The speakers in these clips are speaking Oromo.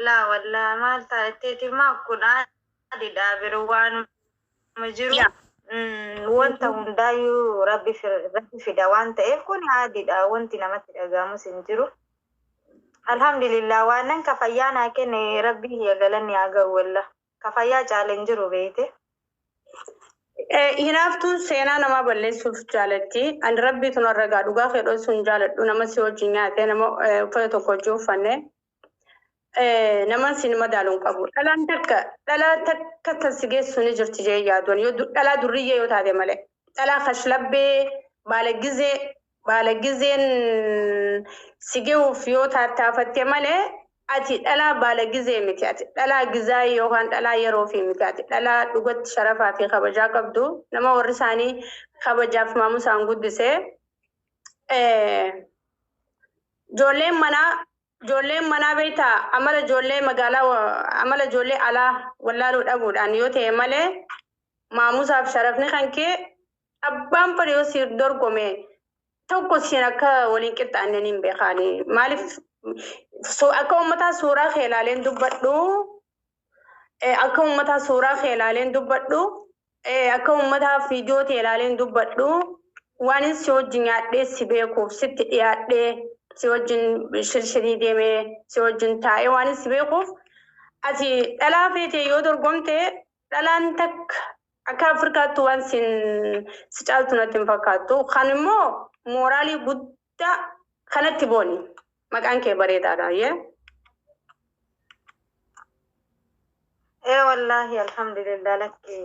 Laa wallaa maal taa'etteeti maa kun aadiidha biru waanuma jiru. Yaa. Wanta hundaayyuu rabbi rabbi fida waan ta'eef kun aadiidha, wanti namatti dhaga'amus hin jiru. Alhamdulillah, waan nan ka fayyaa naa kenne rabbii kiyya galanni haa ga'u, walla. Ka fayyaa caale hin jiru, beeyte. Hinaaftuun seenaa namaa balleessuuf jaalatti. Ani rabbiitu narra gaa, dhugaa kee dhoksuu hin jaaladhu. Nama si wajjin nyaate, nama uffata tokko wajjin uffanne, nama sin madaalu hin qabu. Dhalaan takka, dhalaa takka tan si geessu ni jirti jee yaaduun yoo dhalaa durriyyee yoo taate malee. Dhalaa kashlabbee baala gizee baala gizeen si ge'uuf yoo taattaafatte malee, ati dhalaa baala gizee miti. Ati dhalaa gizaayii yookaan dhalaa yeroo fi miti. Ati dhalaa dhugatti sharafaa fi kabajaa qabdu, nama warri isaanii kabajaaf maamusaan guddise. Ijoolleen manaa beektaa, amala ijoollee magaalaa, amala ijoollee alaa wallaaluu dhabuudhaan yoo ta'e malee, maamusaaf sharafni kan kee abbaan fedhe yoo si dorgome tokko siin akka waliin qixxaanne niin beekaani. Maaliif so akka uummataa suuraa kee ilaaleen dubbadhu, akka uummataa suuraa kee ilaaleen dubbadhu, akka uummataa viidiyoo ta'e ilaaleen dubbadhu, waan si wajjin nyaadhee si beekuuf, sitti dhiyaadhee, si wajjin shirshirii deemee, si wajjin taa'ee waan si beekuuf, ati dhalaa feete yoo dorgomte dhalaan takka akka Afrikaatti waan sin si caaltu natti hin fakkaattu. Kan immoo mooraalii guddaa kanatti booni. Maqaan kee bareedaadha. Yee? Ee wallaahi, alhamdulillah, lakki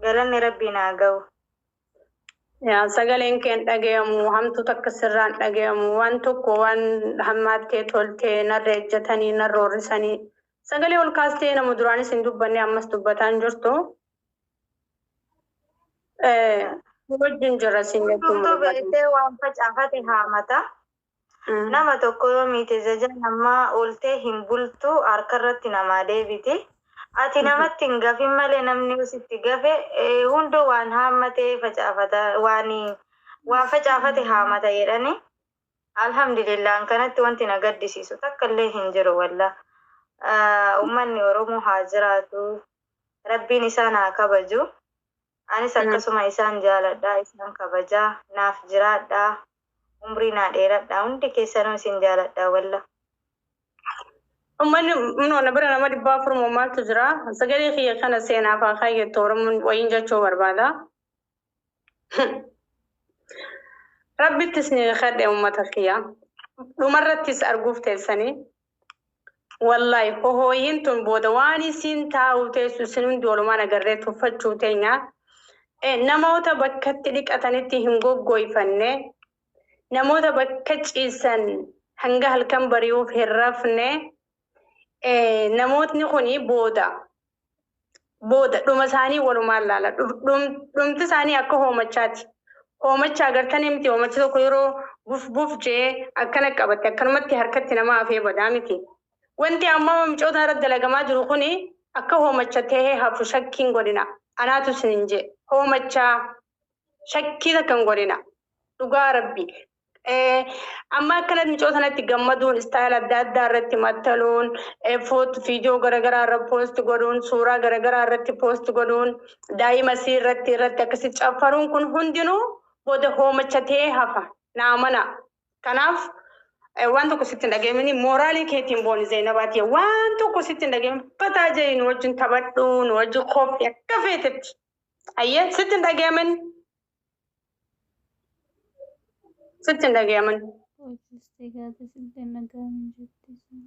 galanni rabbii naa ga'u. Yaa, sagaleen kee hin dhagayamu, hamtuu takka sirraan dhagayamu, waan tokko waan hammaattee toltee narra ejjetanii narra horrisanii sagalee ol kaastee nama duraanis hin dubbanne ammas dubbataa hin jirtu. Wajjin jira siin jechuun Hundumtuu barbaada. Beektee waan facaafate haamata. Nama tokko yoo miite jajaan ammaa ooltee hin bultu, harkarratti namaa deebiti. Ati namatti hin gafin malee, namni yoo sitti gafe hunduu waan haammatee facaafata, waan facaafate haamata jedhani. Alhamdulillah, kanatti wanti na gaddisiisu takka illee hin jiru, walla. Uummanni Oromoo haa jiraatu. Rabbiin isaan haa kabaju. Anis akkasuma isaan jaaladha, isaan kabajaa, naaf jiraadha, umrii naa dheeradha, hundi keessanuu isin jaaladha, walla. Uummanni minoo na bira nama 400 moo maaltu jira? Sagalee kiyya kana seenaaf haa kaayyattu Oromoon wayiin jechuu barbaada. Rabbittis ni kadhe uummata kiyya. Dhumarrattis arguuf teessanii. Wallahi, hohooyin tun booda waan isiin taa'u teessu isin hundi walumaan agarree tuffachuu teenya. Namoota bakkatti dhiqatanitti hin goggoyfanne, namoota bakka ciisan hanga halkan bari'uuf hin rafne, namootni kuni booda booda dhuma isaanii walumaan laala. Dhumti isaanii akka hoomachaati. Hoomacha agartanii miti? Hoomachi tokko yeroo buf buf jee akkana qabatte akkanumatti harkatti nama hafee badaa miti. Wanti amma micoota irratti dalagamaa jiru kuni akka hoomacha tahee hafu shakkiin godhina. Anaatu isin jee, hoomachaa shakkii takka hin godhina. Dhugaa rabbi. Amma akkanatti micoo sanatti gammaduun, style adda addaa irratti maxxanuun, foot viidiyoo garaagaraa irra post godhuun, suuraa garaagaraa irratti post godhuun, daa'ima isii irratti akkasitti caffaruun kun hundinuu booda hoomacha ta'ee hafa. Naa mana. Kanaaf waan tokko sitti hin dhaga'amini, mooraalii keetiin booni, Zeenabaati. Waan tokko sitti hin dhaga'amin, fataa jee nu wajjin taphadhu, nu wajjin koffii akka feetetti. Ayyee, sitti hin dhaga'amin. Sitti hin dhaga'amin. Hojjistee gaata sitti hin dhaga'amin jetti sun.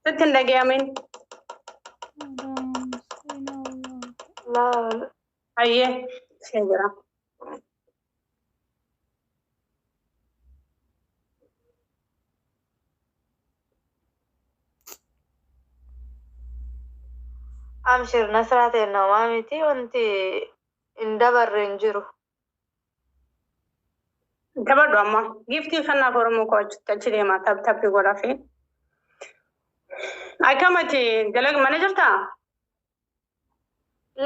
Sitti hin dhaga'amin. Haram, seenaa. Laa. Ayyee, ishee jira. Amshir Nasraa ta'e, namaa miti, wanti hin dabarre hin jiru. Taphadhu amma. Giftii kanaaf Oromoo koo achitti achi deemaa tap tappii godhaa fi. Akkamati dalag mana jirtaa?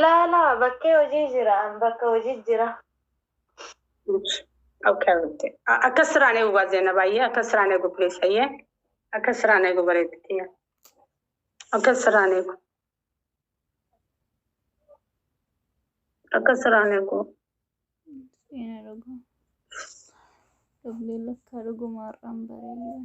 Laa laa, bakkee hojii jira, an bakka hojii jira. Okay. Akka siraan eegu baazee baay'ee akka siraan eegu, please, ayyee. Akka siraan eegu, bareeddatti. Akkas sirraan eegu. Akkas sirraan eegu. Seena dhugaa. Dubbii lakkaa dhuguma har'aan bareeyyuu.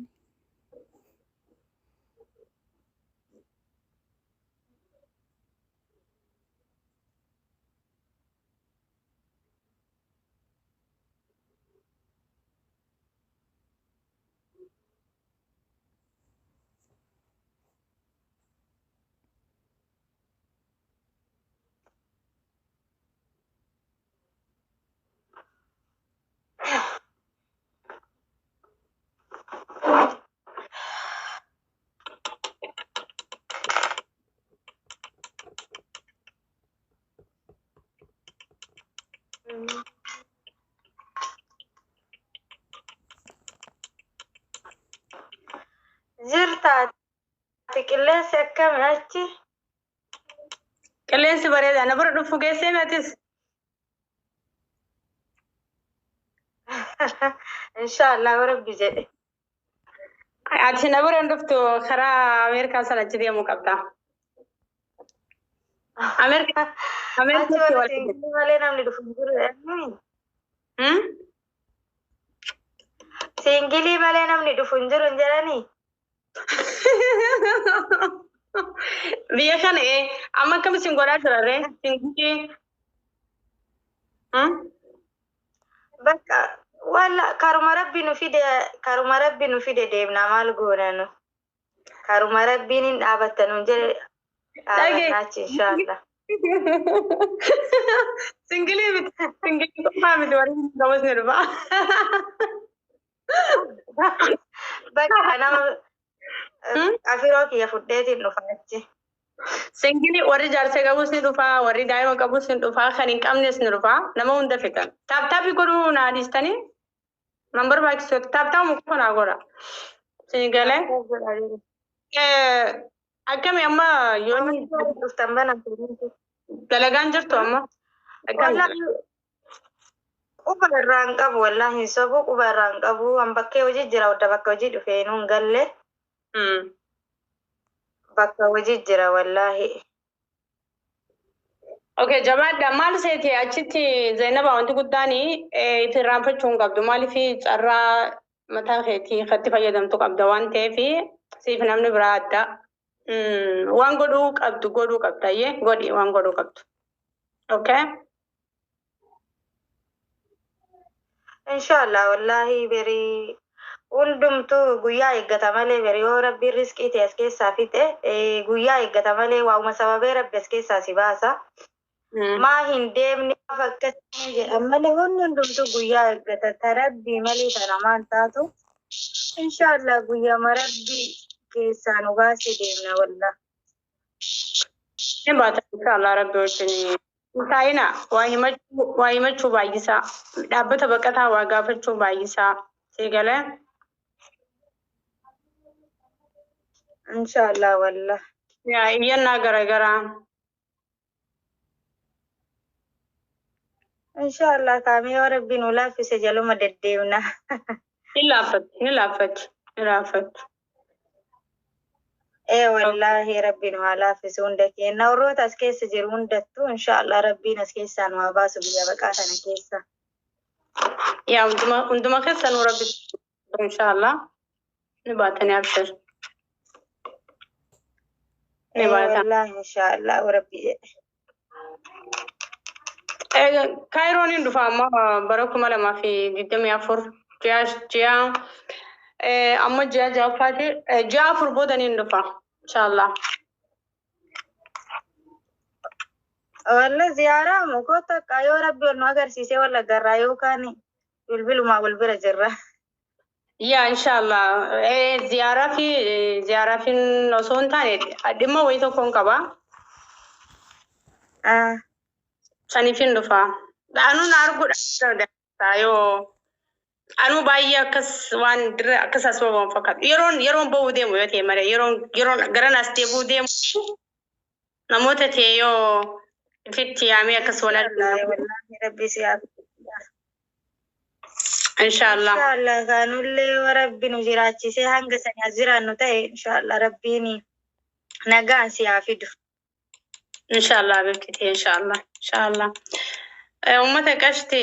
Jirta ati qilleensi akkami achi? Qilleensi bareeda. Na bira dhufu geessee atis. Inshaallah rabbi jedhe. Ati na bira hin dhuftu, karaa Ameerikaa sana achi deemuu qabda. Ameerikaa Achi Ameerikaatti warra wal siingilii malee namni dhufu hin jiru. Eenyu? Hmm? Siingilii malee namni dhufu hin jiru hin jedhanii? Biyya kana amma akkam isin godhaa jira ree? Singilii. Hmm? Bakka walla karuma rabbi nu fide, karuma rabbi nu fide deemna, maal goona nu? Karuma rabbiin hin dhaabatta nu jedhe dhaabanna achi inshaallah. Singilii miti. Singilii qofaa miti, warri hin qabus ni dhufa. Bakka nama Hmm? afiroo kiyya fudheetiin dhufa achi. Singilii warri jaarsa qabus ni dhufa, warri daa'ima qabus ni dhufa, kan hin qabnes ni dhufa. Nama hunda fidan. Tap tapii godhuu naa dhiistanii? Nan barbaachisu tap tapuma qofa naa godha. Isin galee? Akkami amma yoonni Dhuftan bana. Dalagaan jirtu amma? Akkami? Wallahi quba irraa hin qabu, wallahi hin sobu, quba irraa hin qabu. An bakkee hojii jira, wadda bakka hojii dhufee nuun galle, bakka hojii jira wallahi. Okay, jabaadha. Maal seete achitti Zainaba, wanti guddaan itti irraanfachuu hin qabdu. Maaliif carraa mataa keetii itti fayyadamtu qabda waan ta'eef siif namni biraa adda. Waan godhuu qabdu godhuu qabda iyyee godhi waan godhuu qabdu. Okay? Inshallah, wallahi berii hundumtuu guyyaa eeggata malee, beri yoo rabbiin riskii ta'e as keessaa fixe, guyyaa eeggata malee waa'uma sababee rabbi as keessaa si baasa. Maa hin deemne akkasii jedhan malee wanni hundumtuu guyyaa eeggata, ta rabbii malee ta namaan taatu. Inshallah guyyaa rabbii keessaa nu baasee deemna wallah. Ni baata inshallah rabbi wajjin. Taa'ina waa himachuu baay'isaa. Dhaabbata baqataa waa gaafachuu baay'isaa. Si galee? Inshallah wallah. Yaa iyyannaa garaagaraa. Inshallah kaamee yoo rabbi nu laaffise jaluma deddeemna. Ni laaffatti, ni laaffatti, ni laaffatti. Ee wallahi rabbi nu haa laaffisu hunda keenya. Warroota as keessa jiru hundattuu inshallah rabbiin as keessaa nu haa baasu biyya baqaa kana keessa. Yaa hunduma keessanuu rabbi inshallah ni baatanii abshir. Ni Ee baatan. wallahi inshallah rabbi jedhe. Kaayiroon hin dhufa amma bara 2024 ji'a amma ji'a ja'affaati, ji'a 4 booda ni dhufa inshallah. Walla ziyaaraa mukoota akka yoo rabbi ol nu agarsiisee walla garraa yookaan bilbilumaa wal bira jirra. Yaa inshallah ziyaaraa fi osoo hin taane dhimma wayii tokko hin qaba. Saniif hin dhufa. Anuu na arguudha yoo anuu baay'ee akkas waan dirra akkas as babamu fakkaatu. Yeroon bahuu deemu yoo ta'e malee yeroon gara nas deebi'uu deemu namoota ta'e yoo ifitti yaamee akkas wal argina. Wallahi rabbi si haa. Inshallah. Inshallah kaanullee yoo rabbi nu jiraachisee hanga sani as jiraannu ta'e inshallah rabbiin Nagaan si haa fidu. Inshallah habibti, inshallah, inshallah. Uummata qashti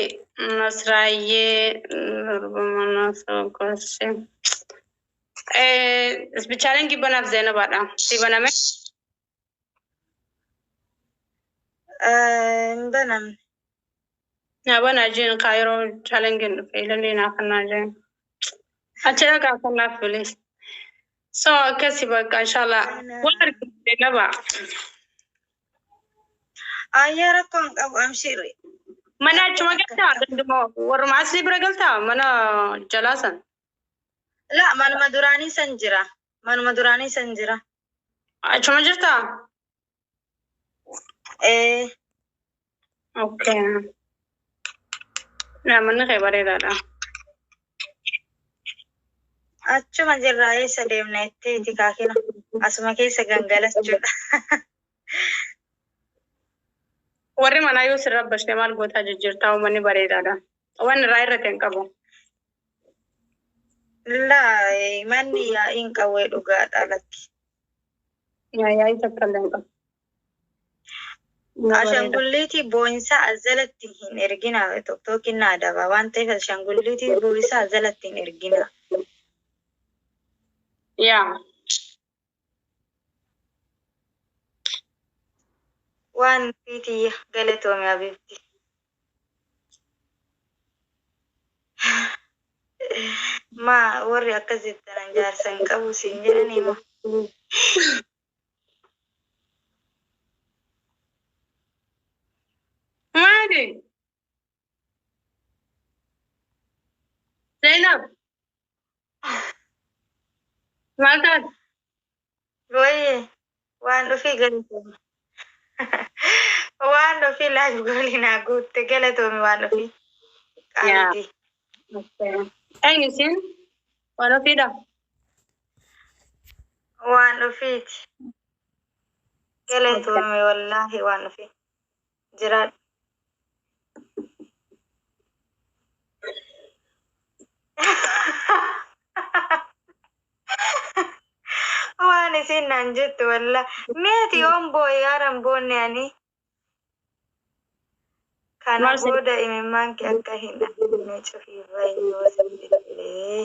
Nasraayyee Gorsee. Bichaaleen gibbanaaf Zeenabaadha. Si baname? Hin banamne. Naa banaa jeen kaa yeroo chaalengiin dhufe ilallee naa kannaa jeen. Achi dhaqaa kannaaf bilis. So akkasi bakka inshallah. Waan arginu Zeenabaa. Ayyaa rakkoo hin qabu amshiri. Mana achuma galtaa? Danduma warruma asii bira galtaa? Mana jalaa san? La, manuma duraanii san jira. Manuma duraanii san jira. Achuma jirtaa? Ee. Okay. Naa manni kee bareedaadha. Achuma jirraa, eessa deemna jetteeti kaakina. Asuma keessa gangalachuudha. Warri manaa yoo sirra bashee maal gootaa jijjiirtaa, uummanni bareedaadha. Waan irraa irratti hin qabu. La, manni yaa'iin qawwee dhugaadha lakki. Yaa'ii takka illee hin qabu. Ashaangulliitii boo'insaa as jalatti hin ergina. Tokkokin na adaba waan ta'eef ashaangulliitii boo'insaa as jalatti hin ergina. Yaa. Waan fiitiyya galatoome habibti. Maa warri akkas jettan jaarsa hin qabu siin jedhanii moo? Maali? Zainab. Maal taate? Wayye waan dhufii galatoome. Waan dhufii life goalii naa guutte, galatoome waan dhufii. Qaalitii. Eenyu isin? Waan ofiidha. Waan dhufiiti. Galatoome wallaahi waan dhufii. Jiraadhu. Waan isin naan jettu walla meeti yoon boo'e yaaran boonne ani. Kana Maal si- booda imimmaan kee akka hin argine cufii bayyoo bilbilee.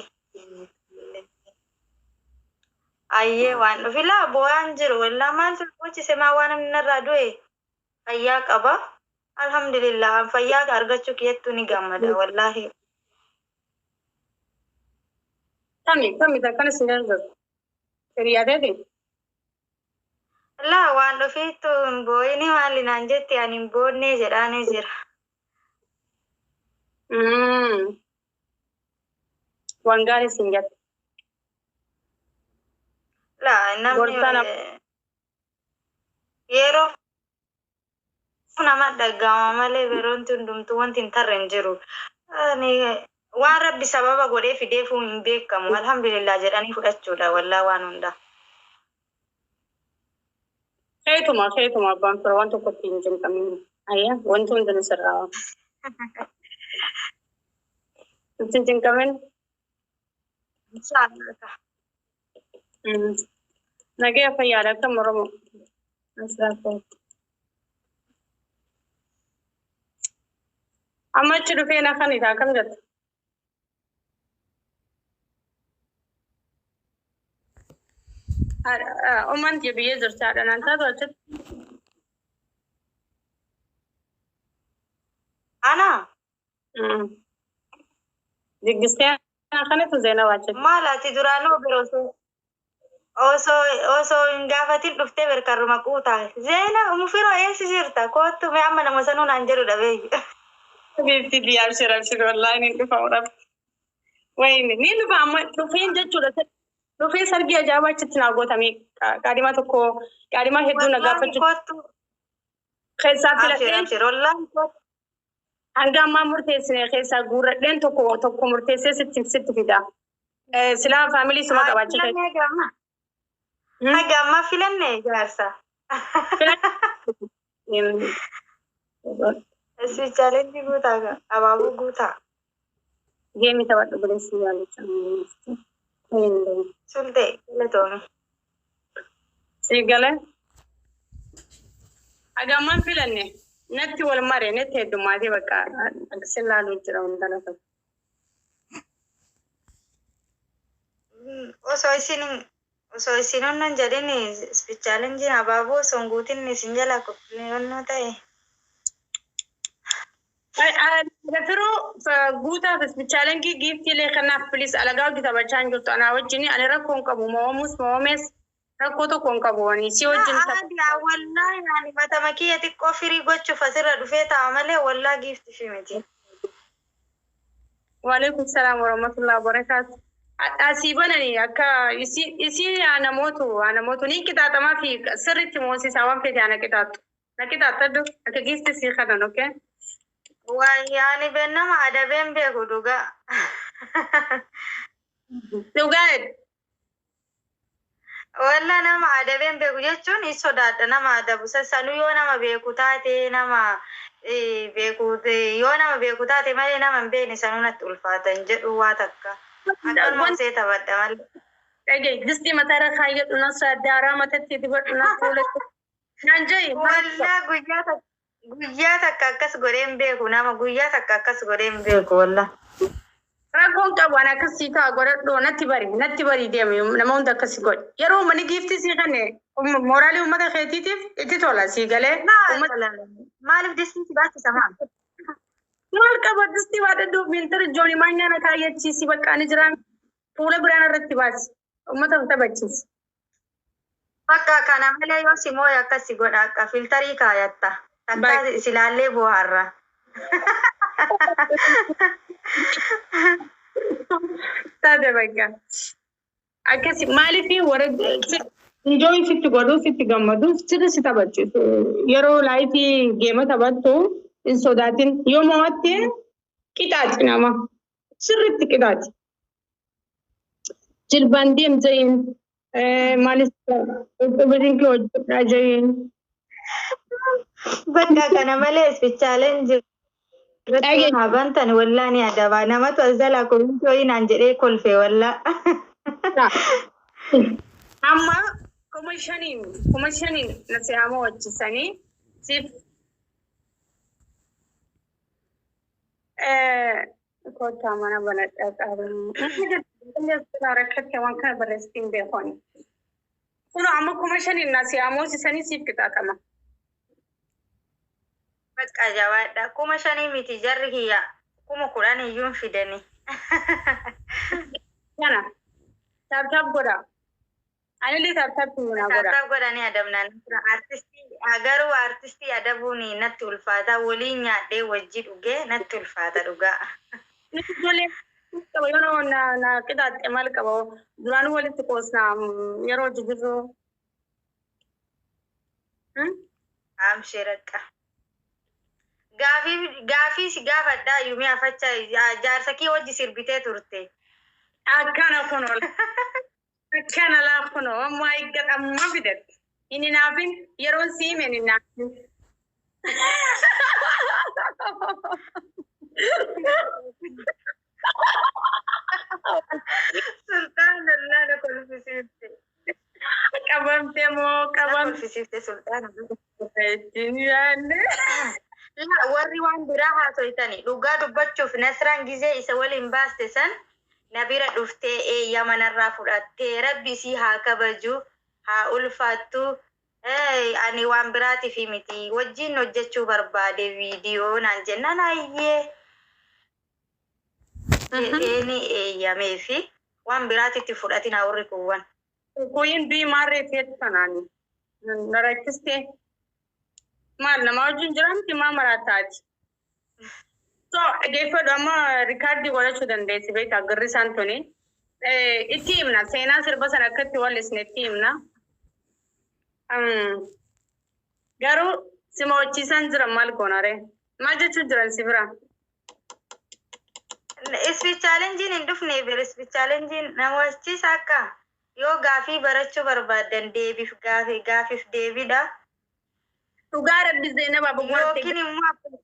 Ayyee waan dhufi laa boo'aan jiru wallaa maaltu gochise, maa waan namni narraa du'e fayyaa qaba. Alhamdulillah, an fayyaa argachuu kiyyattuu ni gammada wallaahi. Kami kami akkana sin argatu? Hiriyaa teeti? Laa, waan dhufiittu hin boo'ini maali naan jetti, ani hin boonnee jedhaanii jira. Waan gaarii sin jette. Laa, namni Gorsaa yeroo nama dhaga'ama malee yeroon hundumtuu wanti hin tarre hin jiru. Ani waan rabbi sababa godhee fideefuu hin beekamu. Alhamdulillah jedhanii fudhachuudha wallaa waan hundaa. Keetuma keetuma abbaan fira waan tokkotti hin cinqamin. Ayya, wanti hundinuu sirraa. Itti hin cinqamin. Inshallah. Nagaya fayyaadha akkam Oromoo. Asirraa amma achi dhufee na kan isaa akkam jettu? Ummaan tiyya biyya jirti, haadha naan taatu achitti. Ana Diggistee kanatu Zeenab achitti. Maal ati duraanuu bira osoo hin gaafatin dhuftee berkarruma quutaa. Zeena mufiroo eessi jirta, koottu mee amma nama sanuu naan jedhu dhabee. Biifti biyya abshir abshir, wallaahi ni dhufa rabbi. Wayini ni dhufa, amma dhufeen jechuudha. Dhufee sargii ajaa'ibaa achitti naa gootamee qaadhima tokko qaadhima hedduu na Wallaahi gaafachuu koottu. Keessaa Abshir filadheen abshir, wallaahi koottu. Hanga ammaa murteessine keessaa guurradheen tokko tokko murteessee sitti fida. Silaa faamilii suma qabaachuu Filannee gamma. Haga ammaa filannee jaarsa. Ta'e. Si challenge guutaa, abaaboo guutaa. Geemii taphadhu bileessi yaalicha. Sultee galatoome. Si galee. Hagammaan filanne natti wal mare natti heddummaatee bakka akkasiin laaluu jira hunda lafa. Osoo isin onnon jedhin ispichaalenjiin abaaboo osoo hin guutin isin jala onnoo ta'e. Firuu guutaaf ispichaalengii giiftiilee kanaaf pilis alagaa hojii taphachaa hin jirtu anaa wajjin ani rakkoo hin qabu moo'amus moo'amees rakkoo tokko hin qabu ani si wajjin Aadaa wallaahi ani matama kiyya xiqqoo firii gochuuf asirra dhufee taa'a malee wallaa giifti fi miti. Waalaikum salaam warahmatullahi wabarakatuh. Asii banani akka isii namootu ni qixaaxamaa fi sirriitti moosisaa waan fete ana qixaaxu. Na qixaaxadhu akka giifti sii kanan, okay? Waayee ani beennama adabeen beeku dhugaa. Dhugaa. Walla nama adabeen beeku jechuun hin sodaadha nama adabu. Sanuu yoo nama beeku taate, nama beeku, yoo nama beeku taate malee nama hin beekne sanuu natti ulfaatan jedhu waa takka. Akkanuma see taphadha malee. Dhagaye, distii mataarra kaayyadhu, na daaraa matatti dibadhu, na fuula. Naan ja'i. Wallaa guyyaa takka akkas godhee hin beeku, nama guyyaa takka akkas godhee hin beeku wallaa. Rakkoon qabu, ani akkasii ta'a godhadhu, natti bari deemi, nama hunda akkasii godhi. Yeroo uummanni giiftii sii kenne mooraalii uummata keetiitiif itti tola sii galee. Maaliif distii si baachisa maal? Maal qaba distii baadhadhu, miintara jooni maanyaa na kaayyachiisi, bakka ani jiraan fuula biraan irratti baasi, uummata taphachiisi. Bakka kana malee yoo si mooye akkas si godha, akka filtarii kaayatta. Takka silaallee bohaarra. Taate bakka. Akkasi maaliif warra enjoy sitti godhu, sitti gammadu, sirri si taphachiisu. Yeroo laayifii geema taphattu hin sodaatin, yoo mo'atte qixaaxi, nama sirriitti qixaaxi. Jilbaan deem ja'iin, maalis dhukkubbiin kee hojjedhaa ja'iin. Bakka kana malee ispichaaleen jiru. Habantan wallaa ni adaba. Namatu as jalaa komintii wayii naan jedhee kolfe wallaa. Amma 5,000 na si'aama wajjisanii siif kottaa mana banadhaa qaban. Rakkate waan kana barreessitiin beekoni. Kun amma 5,000 na si'aama hojjisanii siif qixaaxama. Bakka jabaadha. 5,000 miti, jarri kiyya 10,000 iyyuu hin fidani. Kana tap tap godha. Anillee tap tap godha. Tap tap godhanii adabnaan. Artistii garuu artistii adabuun natti ulfaata. Waliin nyaadhee wajji dhugee natti ulfaata dhugaa. Ijoollee qaba, yeroo na qixaaxxe maal qaba, duraanuu walitti qoosna yeroo hojii jirru. Amshee raqqa. Gaafii si gaafadhaa, Yumii afacha jaarsa kee wajji sirbitee turte. Akkana kunoo, akkana laa kunoo, ammaa eeggat amma fidatte. Inni naafin yeroon si hime inni naafin. Sultaan lallaa na kolfisiifte. Qabamte moo Na qabamte kolfisiifte sultaan. Ittiin yaadne. Laa, warri waan biraa haasoytani dhugaa dubbachuuf Nasraan gizee isa waliin baaste san na bira dhuftee eeyyama narraa fudhattee, rabbi isii haa kabaju haa ulfaattu. Ani waan biraatiif miti, wajjin hojjechuu barbaade viidiyoo naan jennaan, ayyee jedheeni eeyyamee fi waan biraatitti fudhatina warri kuuwwan. Kuyin du'i maarree feetu kanaani. Na rakkistee. Maal nama wajjin jiramti maa maraataati? So dhaggeeffadhu, amma rikaardii godhachuu dandeessi, beektaa garri isaan tuni. Itti himna, seenaa sirba sana akka itti wallisne itti himna. Garuu sima hojiisan jiran maal goonare? Maal jechuu jiran si bira? Ispi chaalenjiin hin dhufne bir, ispi chaalenjiin nama wachiisa akka yoo gaafii barachuu barbaaddan deebiif gaafii gaafiif deebiidha. Dhugaa rabbi Zeenaba boggootte. Yookiin immoo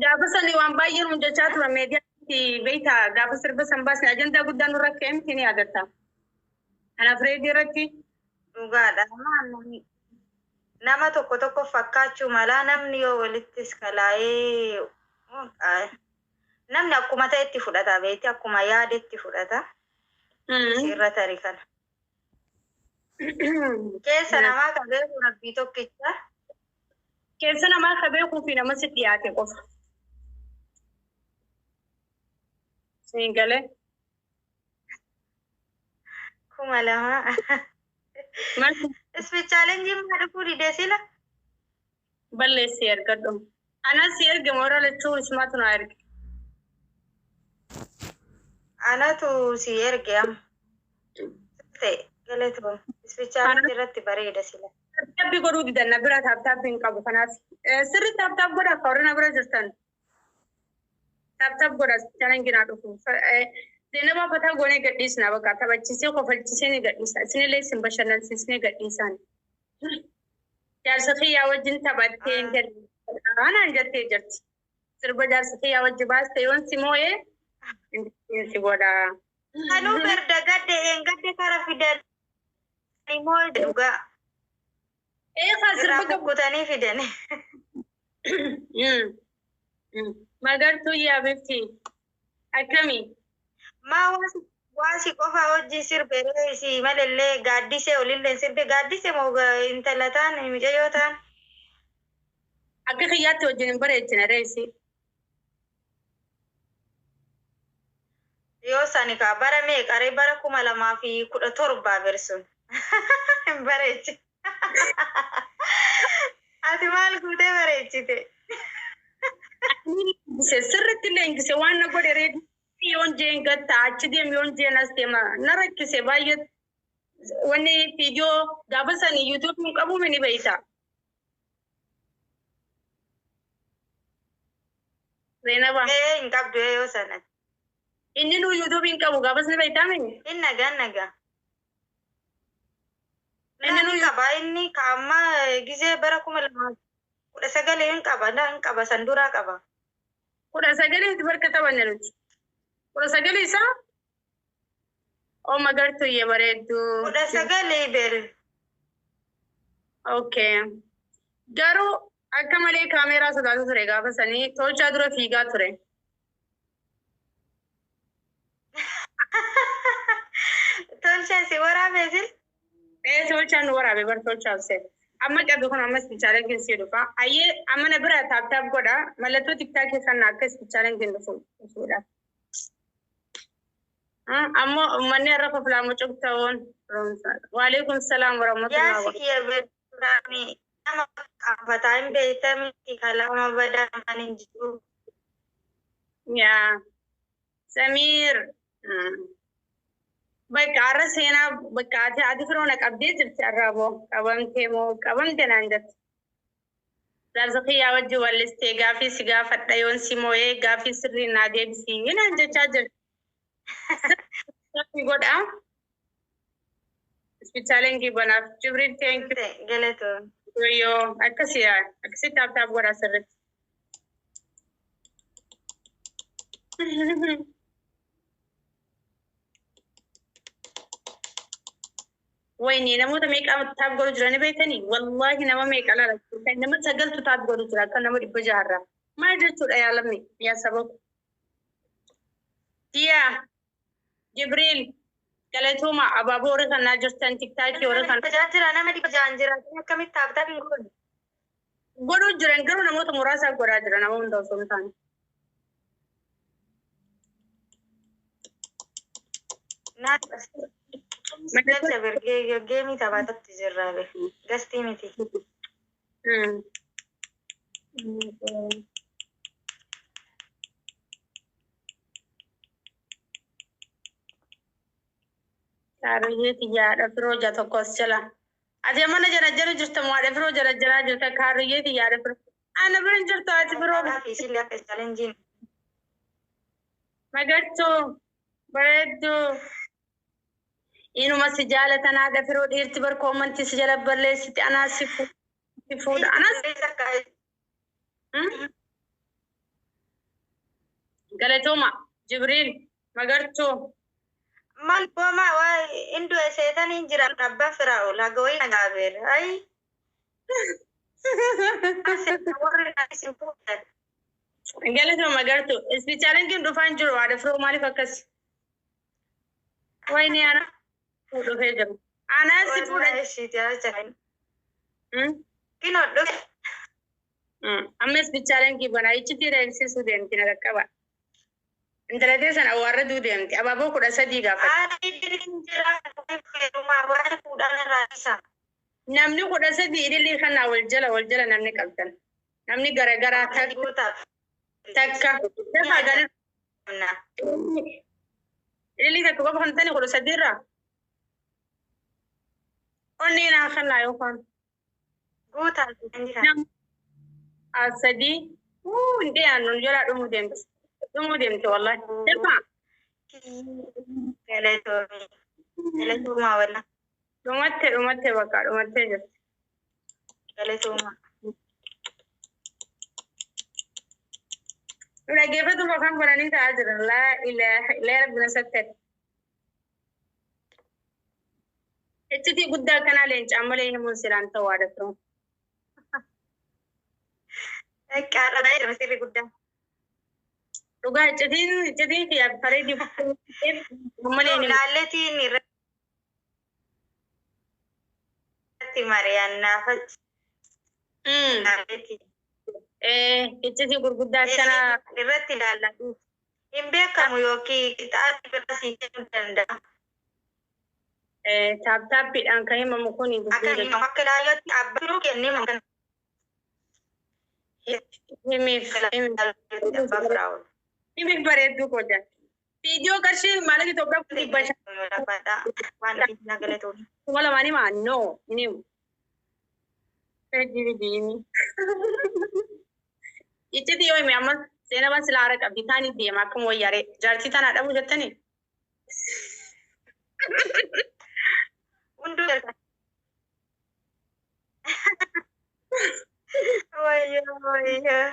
Gaafa sani waan baay'ee nuun jechaa tura meediyaatti, beektaa, gaafa sirba san baasne ajandaa guddaa nurra ka'e miti, ni yaadatta. Kanaaf reedii irratti Dhugaadha. Nama tokko tokko fakkaachuu mala namni yoo walittis kalaa'ee namni akkuma ta'etti fudhata beekti akkuma yaadetti fudhata. Sirra tarii kana. Keessa namaa kan beeku rabbii tokkicha. Keessa namaa kan beekuu fi nama si dhiyaate qofa. Siin galee. 2000. Maal Ispi chaalenjiin maa dhufuu didee sila? balleessee ergadhu. Anas si erge moora lachuu isumaatu na erge. Anatu si erge amma. Ta'e galatoom. Ispi chaalenjii irratti bareeda sila. Taaptaappi godhuu didan na bira taaptaappi hin qabu kanaaf. Sirri taaptaap godha akka warri na bira jirtan. Taaptaap godha chaalenjii naa dhufu. Zeenabaa fataa goonee gadhiisna bakka taphachiisee kofalchisee ni gadhiisa. Isinillee isin bashannansiisnee gadhiisaan. Jaarsa kiyyaa wajjin taphattee anaan jettee jirti. Sirba jaarsa kiyyaa wajji baaste yoon si moo'ee si godha. Kanuu berda gadde een gadde kara fidan immoo dhugaa. Eegaa Irraa sirba qabu. kukkutanii fidani. Magartuu yaa bifti. Akkami? Maa waasi qofa hojii sirbe si malallee gaaddisee olillee sirbe gaaddisee moo intala taan mucayyoo taan. Akka kiyyaatti wajjin hin bareechine reessi. Yoo sani kaa bara meeqaree bara 2017 versun. Hin bareechi. Ati maal guutee bareechite? Sirriitti illee ingise waan na godhe reedi yoon jeen gatta achi deem yoon jeen as deema na rakkise baay'ee wanni viidiyoo gaafa sanii yuutuubiin hin qabu ni beeyta. Zeenaba. Ee hin qabdu yoo sana. Inni nu yuutuubiin qabu gaafas ni beeytaa mini? Inni nagaa nagaa. Inni Inni qaba inni kaamma gisee bara 2019 hin qaba hin qaba san duraa qaba. 19tti barka taphanne nuti. 19 isaa? Oo magartuu iyyee bareedduu. 19 bel. Okay. Garuu akka malee kaameeraa sodaatu ture gaafa sanii tolchaa dura fiigaa ture. Tolchaa si waraabee sil? Ee tolchaan nu waraabe bar tolchaa obse. Amma qabi kun amma ispichaaleen sii dhufa. Ayyee amma na bira taap taap godha. Mallattoo tiktaakii kana akka ispichaaleen dhufu dhufuudha. Ammoo uummanni har'a koflaa mucuq ta'uun Waalaikum salaam warahmatullahi Yaasi kiyya beekami nama qaanfataa hin beektamti kalama badaa hin jiru. Yaa Samiir. Bakka har'a seenaa bakka ati firoona qabdee jirti har'a moo qabamtee moo qabamte naan jette. Jaarsa kiyyaa wajjin wallistee gaafii si gaafadha yoon si moo'ee gaafii sirrii naa deebisii naan jechaa jirti. Gaafii godha. Ispichaaleen banaaf Jibriil thank you. Galatoon. Yoo akkasii akkasii taap taap godha sirriitti. Wayne namoota meeqa taap godhu jirani beektanii? Wallaahi nama meeqa laala nama sagaltu taap godhu jira akka nama 600rraa. Maal jechuudha yaa lammi yaa saba ko. Diyaa Jibriil galatooma abaaboo warra kanaa jirtan tiktaakii warra Nama kana 600 jira nama 600 jira akkamitti taap taap hin goone? Godhuu jiran garuu namoota muraasaaf godhaa jira nama hunda osoo hin taane. Galcha bergee geemii taphatatti jirra be. Gastii miti. Kaariyyeeti yaadha firoo ja tokko as jala. Ati mana jala jala jirta moo haadha firoo jala jalaa jirta kaariyyeeti yaadha firoo. Ana bira hin jirtu ati firoo. Kanaaf isillee akka chaalenjiin. Magartuu bareedduu. Inuma si jaalatan haadha firoo dhiirti bar koomantii si jala balleessiti anaa si fuudha. Anaas Galatooma Jibriil Magartuu. Maal booma waa indu seetan hin jiran abbaa Firaa'ol haga wayii nagaabeera. Ayi. Warri isin fuudhan. Galatoo magartu. Isbitaalaan dhufaan jiru haadha firoo maaliif akkas? Wayini ana dhufee jiru. Anaa si fuudha. Ishiiti haa Kinoo dhufe. Amma isbitaalaan banaa ichitti deemsisuu deemti na qaqqaba. Intala teessan awwaarra duu deemti. Abaaboo 13 gaafate. Haadha hin jira. Feerumaa waan fuudhan irraa isa. Namni 13 ilillii kanaa wal jala wal jala namni qabdan. Namni garagaraa takka Guutaaf. takka. Dafaa gara ilillii takka qofa kan tani 13 irraa. Onnee naa kanaa yookaan. Guutaaf. Sadii. Wuu hin dhiyaannu jalaa dhumuu deemti. Dhumuu deemti wallahi. Dafaa. Galatoomii. Galatoomaa walla. Dhumatte dhumatte bakka dhumattee jirti. Galatoomaa. Dhaggeeffatuma kan bananii ta'aa jiran. Laa ilaaha illaa rabbi na sattere. Iccitii guddaa akkanaa leencaan malee himuun silaan ta'uu haadha firoo. Qaadha baay'ee sirri guddaa. Dhugaa iccitiin iccitiin kiyyaaf bareedii malee ni Laalletiin irratti mari'annaa fachi. Laalletiin. Iccitii gurguddaa akkanaa Irratti ilaallatu. Hin beekamu yookiin qixaati bira sii kennuu danda'a. Tap tappiidhaan kan himamu kun Akka himamu akka ilaallotti abbaa firuu kennee kan himiif abbaa Firaa'ol. himiif bareedduu koo jaa. Viidiyoo qarshii maallaqa Itoophiyaa 500,000 Lafaadhaa waan biyya galatoomii. 2000 himaa no hin himu. Fedhii Iccitii yoo hime amma seenaa silaa haara qabdi taanii deema akkuma wayyaaree jaartii tanaa dhabuu jettanii. Hunduu jalqaba. Wayyoo wayyoo.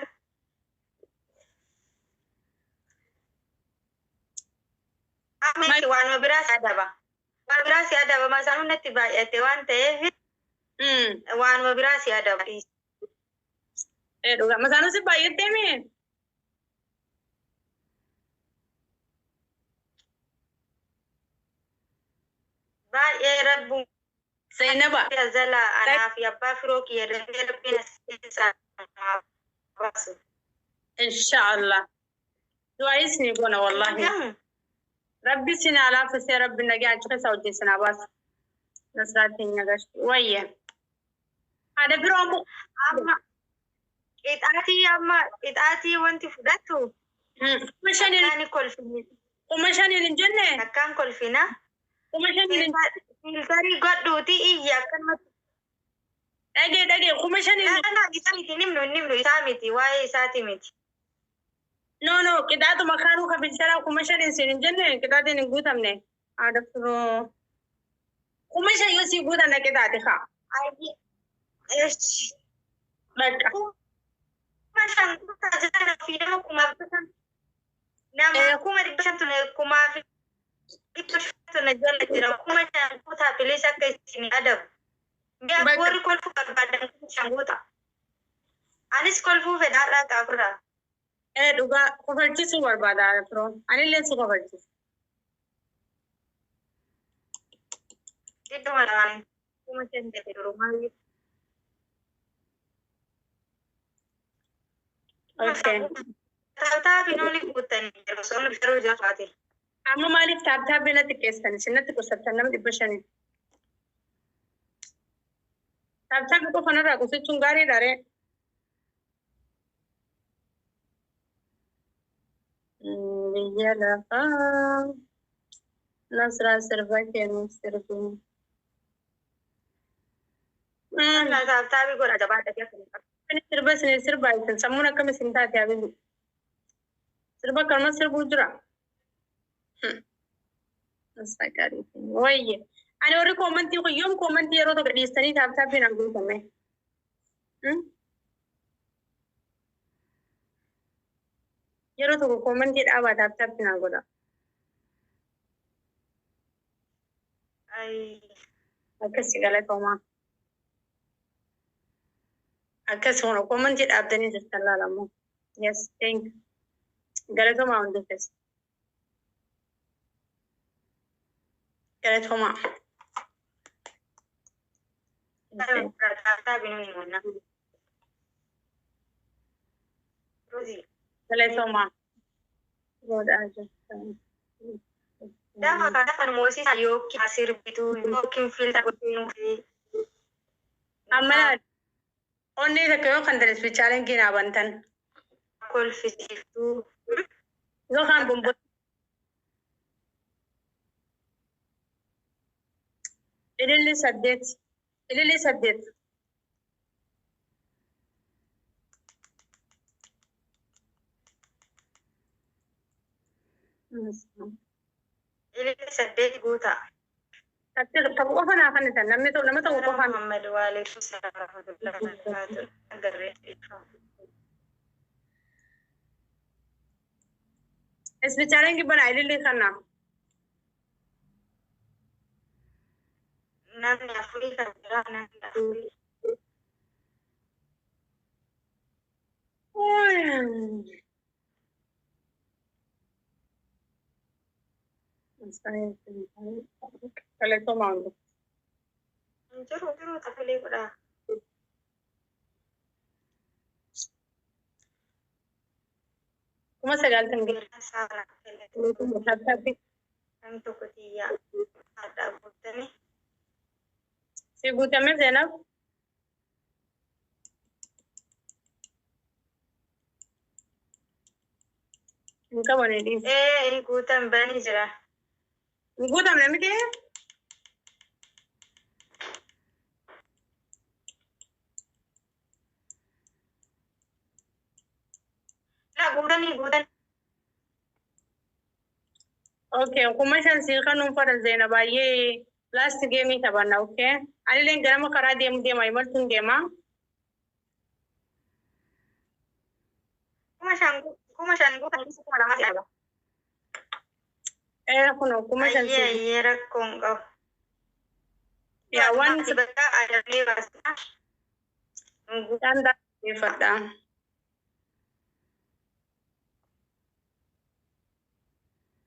Amma waanuma biraa si adaba. Waan biraa si adaba masaan hundatti baay'ate waan ta'eef waanuma biraa si adaba. Dhugaa masaanuu si baay'attee mi? Baay'ee rabbuun Seenaba. jala anaa fi abbaa firoo kiyya dafee rabbiin as keessaa baasu. Inshaallah. Du'aayis ni goona wallahi. Rabbi sinaa laaffisee rabbi nagaa achi keessa wajjin sinaa baasu. Nasraatiin nagashti. Wayye. Haadha biroo ammoo. Amma qixaatii amma qixaatii wanti fudhattu 5,000 akkaan kolfini 5,000 hin jenne. Akkaan kolfina. 5,000 hin Filtarii godhuuti iyya akkanumatti. Dhagee dhagee 5,000. Laa isa miti nimnu nimnu isaa miti waa'ee isaati miti. No no qixaaxuma kaanuu ka filtaraa 5,000 siin hin jenne qixaaxiin hin guutamne. Haadha firoo. 5,000 yoo sii guutan qixaati haa. Eesh. Bakka. 5,000 guutaa jiran fi nama 5,500 nama 500,000 5,500 na jala jira 5,000 guutaa bilis akka isin adabu. Mi'a Bakka. Warri kolfuu barbaadan 5,000 guutaa. Anis kolfuu fedha har'aa qaafurraa. Dhugaa kofalchiisuu barbaada haadha firoo. Anillee si kofalchiisa. Idduma lamaan 5,000 jedhe durumaa. Okay. Tap namni guutanii jiru osoo garuu jiraate. Amma maaliif tap tappii natti qeessan isin natti qusattan nama 500. Tap tappii qofa narraa qusachuun gaariidha ree. Biyya lafaa Nasraa sirba kennuuf sirbi. Tap tapii godha jabaadha keessa. Sirba isin sirbaa isin sammuun akkam isin taate habibi. Sirba kanuma sirbuu jira. Nasraa gaarii. Wayye. Ani warri commentii kun yoom commentii yeroo tokko dhiistanii tap tappiin an guutame. Yeroo tokko commentii dhaabaa tap tappiin an godha. Ay. Akkasi galatoomaa. Akkasuma comment dhaabdanii jirtan laalamu. Yes, thank you. Galatoomaa hundi keessa. Galatoomaa. Galatoomaa. Godhaa jirtan. Gaafa kana kan moosisa yookiin sirbitu yookiin filta godhuu. Amma laal. Onnee takka yoo kan tanis challenge naa bantan. Kolfisiiftuu. Yookaan bombo. Ililli 8. Ililli 8. Ililli 8 guutaa. Tokko qofa naa kennitan namni tokko nama tokko qofaan. Muhammad waalaikum salaam warahmatullahi wabarakatuh. Agarree. Isbi challenge bana ililli kana. Namni afurii kan biraa namni afurii. Galatoomaa hundi. Hin jiru jiru tafilee godhaa. 90,000. Saara. Namni tokko xiyyaa haadha guutanii. Si guutame Zeenab? Hin qabani dhiisi. Ee hin guutan bani jira. Hin guutamne miti? La guutanii guutan. Okay, 5,000 sii kanuun fadha Zeenab baay'ee last game taphanna, okay? Anillee ganama karaa deemu deema imaltuun deema. 5,000 5,000 guutan 2,000 si arga. Ee kunoo 5,000 Ayyee sii. Ayyee rakkoon qabu. Yaa waan Ati bakka adamee baasna. Isaan daakkeeffadha.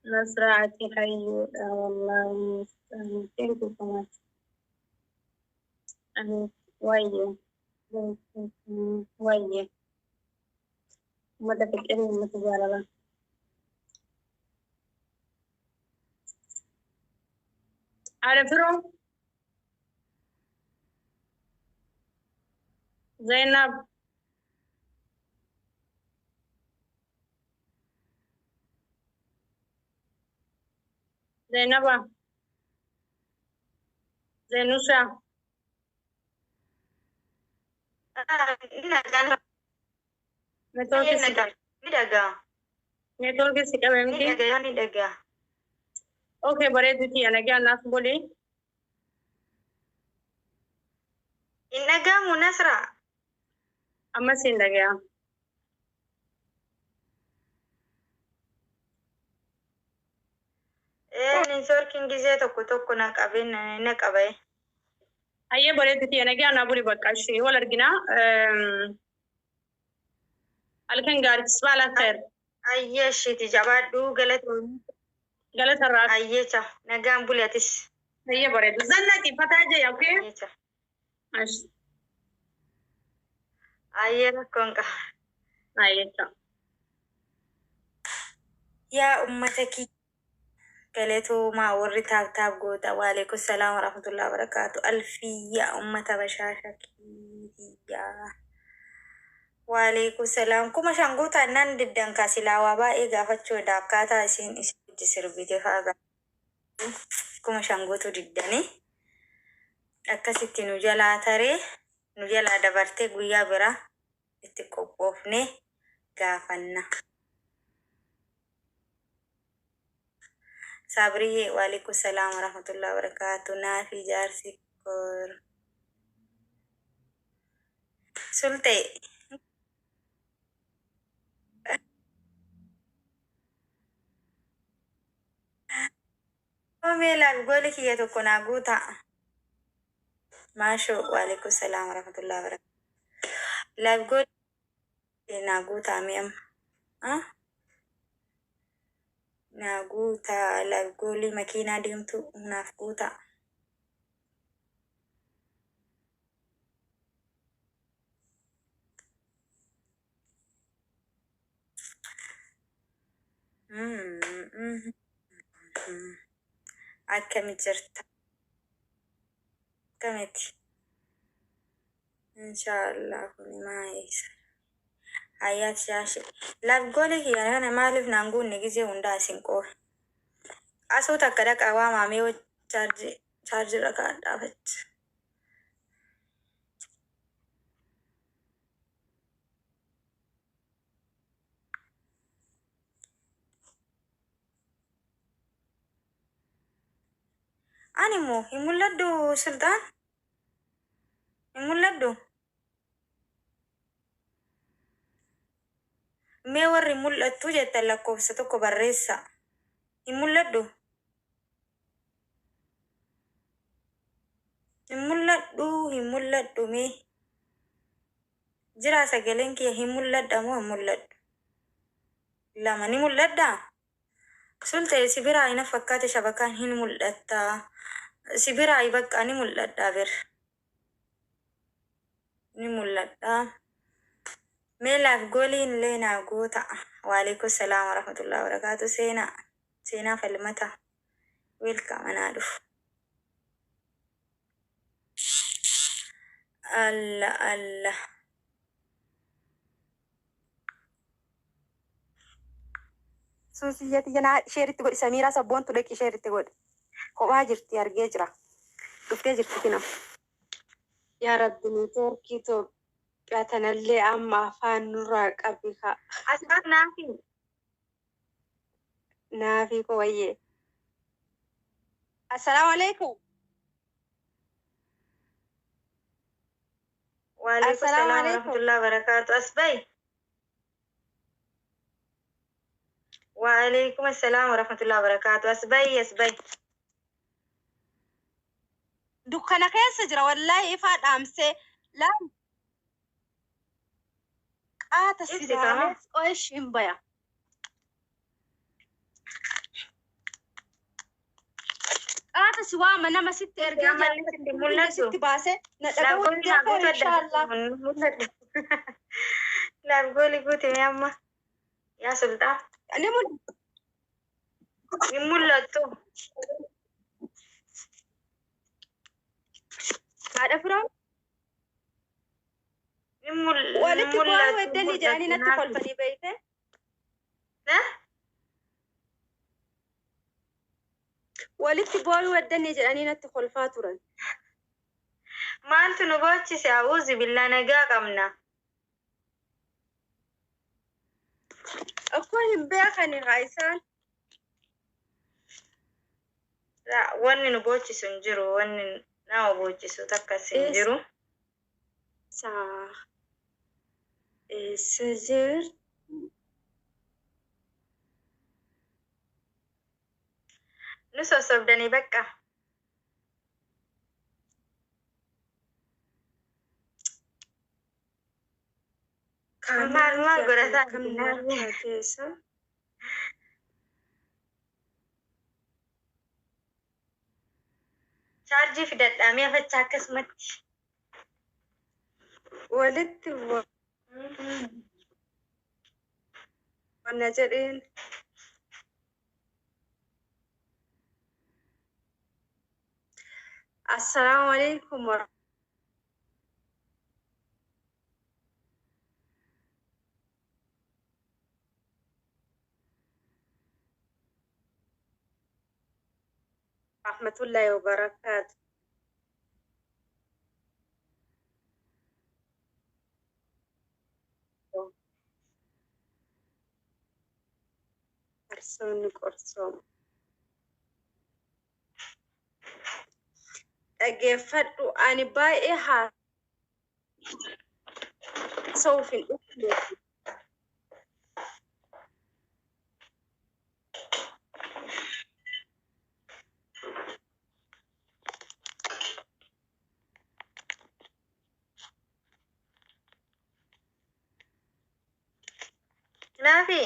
Nasraa ati hayyuudha wallaahi. Thank you so much. Ani wayye. Wayye. Uummata fiqirii uummata jaalala. Haadha firoo. Zainab. Zainaba. Zainusha. Ina gana. Network si Ni dhagaa. Network si qabe Ni miti. dhagaa ni dhagaa. Okay, bareeduti nagaa naaf buli. Hin dhagaamu Nasra. Ammas hin dhagaa. Ee networkiin gizee tokko tokko na qabee na qabe. Hayyee bareeduti nagaa naa buli bakka ishee wal argina. Halkan gaarii tisbaa khair. Ayyee isheeti jabaadhu galatoomii. Galata irraa. Ayyee cha nagaan buli atis. Hayyee bareedu. Zannati fataa jee okay? Ayyee cha. Ash. Ayyee rakkoon qaba. Hayyee cha. Yaa ummata kiyya galatoomaa warri tap tap goota. Waalaikum salaam warahmatullahi wabarakaatu. Alfiyyaa ummata bashaasha kiyyaa. Waalaikum salaam. 5,000 guutaa nan diddan kaasilaa waa baay'ee gaafachuudha akkaataa isiin itti sirbite fa'aa 5,000 guutuu diddanii akkasitti nu jalaa taree nu jalaa dabartee guyyaa biraa itti qophoofnee gaafanna. Sabriyyee waalaikum salaam warahmatullahi wabarakaatu. Naafi jaarsi kor. Sultee. Mee laal gooli kiyya tokko naa guutaa. Maashoo, waalaikum salaam warahmatullahi wabarakatuh. Laal gooli naa guutaa mee amma. Ah? Naa guutaa, laal goolii makiinaa deemtu naaf guutaa. Akkami jirta? Akkamiti? Inshaallah kuni maayisa. Hayyaat shaashe. Laaf goolii kiyya kana maaliif naan guunne gizee hundaa isin qoofe? Asuu takka dhaqaa waamaa mee, chaarjii chaarjii irra kaa'adhaa. Ani immoo hin mul'adhu, Sultaan? Hin mul'adhu? Mee warri mul'attu jettan lakkoofsa tokko barreessaa. Hin mul'adhu? Hin mul'adhu, hin mul'adhu mee? Jira sagaleen kiyya, hin mul'adha moo hin mul'adhu? Lama ni mul'adhaa? Sultee, si biraa ina fakkaate, shabakaan hin mul'attaa. Si biraa bakka ni mul'adhaa bir. Ni mul'adhaa. Mee laaf gooliin illee naa guuta. Waalaikum salaam warahmatullahi wabarakatuh. Seenaa. Seenaa falmata. Welcome, anaa dhufu. Allah Allah. Suusiyyati janaa share itti godhi. Samiiraa sabboontu dhaqi share itti godhi. Kophaa jirti, argee jira. Dhuftee jirti kina. Yaa Rabbi, neetwoorkii Itoophiyaa tanallee amma afaan nurraa qabi kaa. Asxaan naafi. Naafii koo wayyee. Assalaamu alaikum. Waalaikum Assalaamu salaam alaikum. warahmatullahi wabarakatuh. As bahi. Waalaikum assalam warahmatullahi wabarakatuh. As bahi, as bahi. Dukkana keessa jira wallaahi, ifaa dhaamsee laan qaata. Ibsi Silaalee kama. qo'ish hin baya. Qaata si waama, nama sitti ergee Ammallee sitti jira mul'atu. sitti baasee na dhaga'uu Laaf goolii naa dandeenya guutu adda. inshaallah. Mul'atu. Laaf goolii guuti mee amma. Yaa Sultaan. Ni mul'atu. Hin mul'attu. Haadha firaa Hin walitti bu'aa mul'attu. weddanii jedhanii Mul'attu natti naafi. kolfanii beeyte. Na? Walitti bu'aa weddanii jedhanii natti kolfaa turan. Maaltu nu boochise? A'uuzi billaa, nagaa qabna. Akkoo hin beekani haa isaan. Wanni nu boochisu hin jiru. Wanni nama boochisu takkas hin jiru. Eessa eessa jirti? Nu sossobdanii bakka. Maal Kaameraan maal kiyya godhataa akkam jirti? na keessa? Chaarjii fidadhaa mi'a fachaa akkasumatti. Walitti wanna jedheen. Assalaamu alaikum warahmatullahi wabarakaatu. Arsoonni qorsooma. Dhaggeeffadhu, ani baay'ee haasa'uuf hin dhufne. Naafi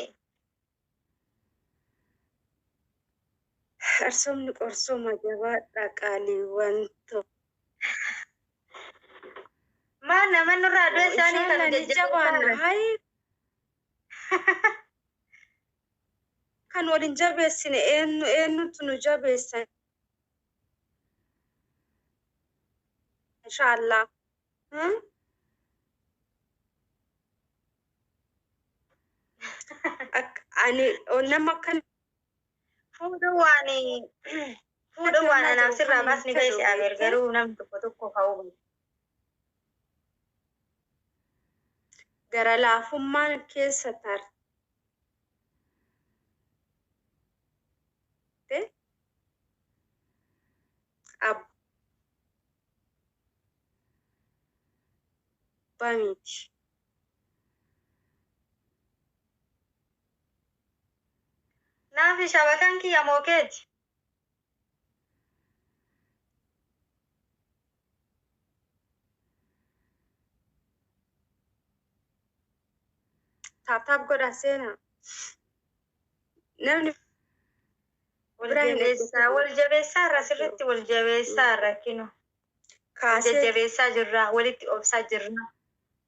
Arsomni qorsoma jabaadha qaaliiwwan tokko. Maal nama nurraa du'a isaanii kan Inshallah ni jabaanna. jajjabeessaa Hayi kan waliin jabeessine eenyu eenyutu nu jabeessa inshallah. Hmm? Ani nama akkan Fuudhuu waan fuudhuu waan anaaf sirraa baasni fedhu ga'e abeer beekte. Garuu namni tokko tokko ka'uu. Gara laafummaan keessa tarte abbaa miti. Naafi shabakaan kiyya mookeeti. Tap tap godhaa seenaa. Namni Wal biraa hin jabeessaa eeggatu. Wal jabeessaa irra sirriitti wal jabeessaa irra kinu. Kaasee Jajjabeessaa jirra, walitti obsaa jirra.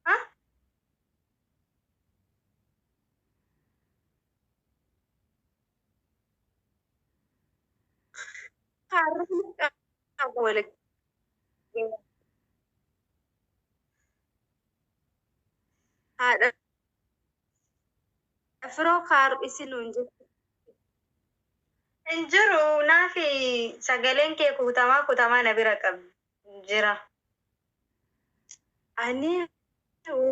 Ha? Kaarreen qaba wal haadha firoo kaaru isin nuun jettu. Hin jiru. Naafi sagaleen kee kutamaa kutamaa na bira qab jira. Ani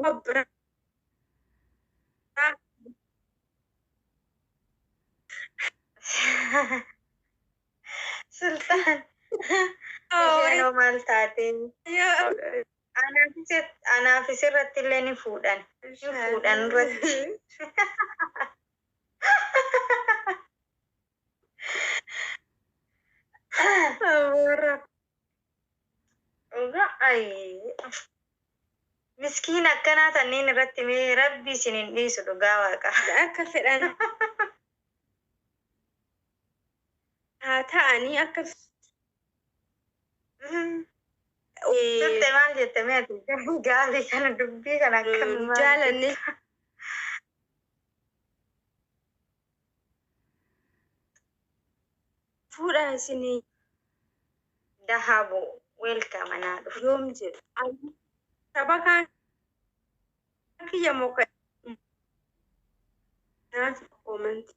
waa biraa Sultaan isheen hoo maal taate? Anaafis irratti illee ni fuudhan. Ni fuudhan irratti. Dhugaa ayi. Miskiin akkanaa tanneen irratti mee rabbi isin hin dhiisu dhugaa waaqa. Akka fedhan haa ta'anii akka Turte maal jette mee ati gaarii kana dubbii kana akkam maal jaalanne jetta? Fuudha isinii Dahabu welcome anaa dhufu. Yoom jedhu. Shabakaan kiyya muka naaf koomanti.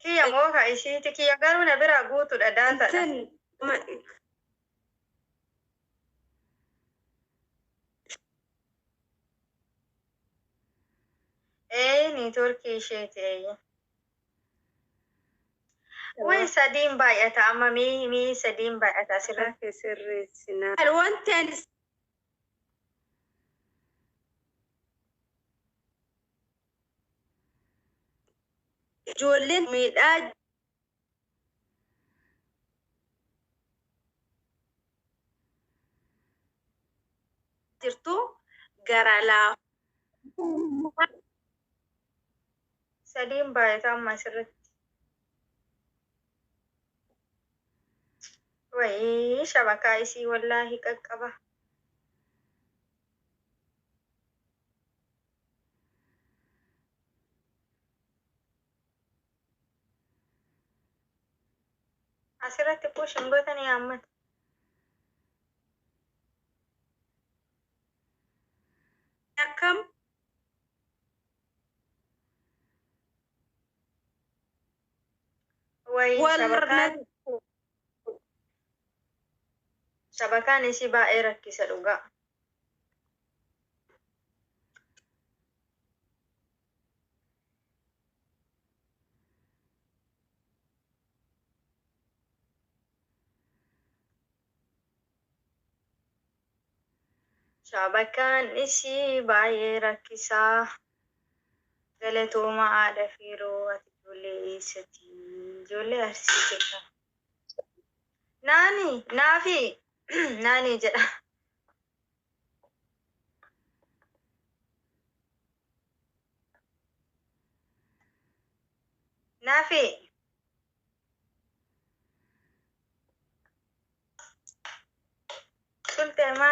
Kiyya mooka ishiiti kiyya garuu na biraa guutuudha daataadha. Intin Ee, niitoorkii isheeti eeyya. Wayi sadiin baay'ata amma mii sadiin baay'ata asirratti. Rafe sirreessinaa. Wanti ani ijoolleen miidhaa jirtu gara laafummaa Sadiin baay'ata amma asirratti. Wayii shabakaa isii wallaahi qaqqaba. Asirratti push hin gootanii haammata. Akkam Wayii wal shabakaan shabakaan isii baay'ee rakkisa dhugaa. Shabakaan isii baay'ee rakkisaa. Galatooma haadha firoo ati ijoollee eessati? Ijoollee Arsii jedha. Naani naafi naani jedha. Naafi. Sultee maal?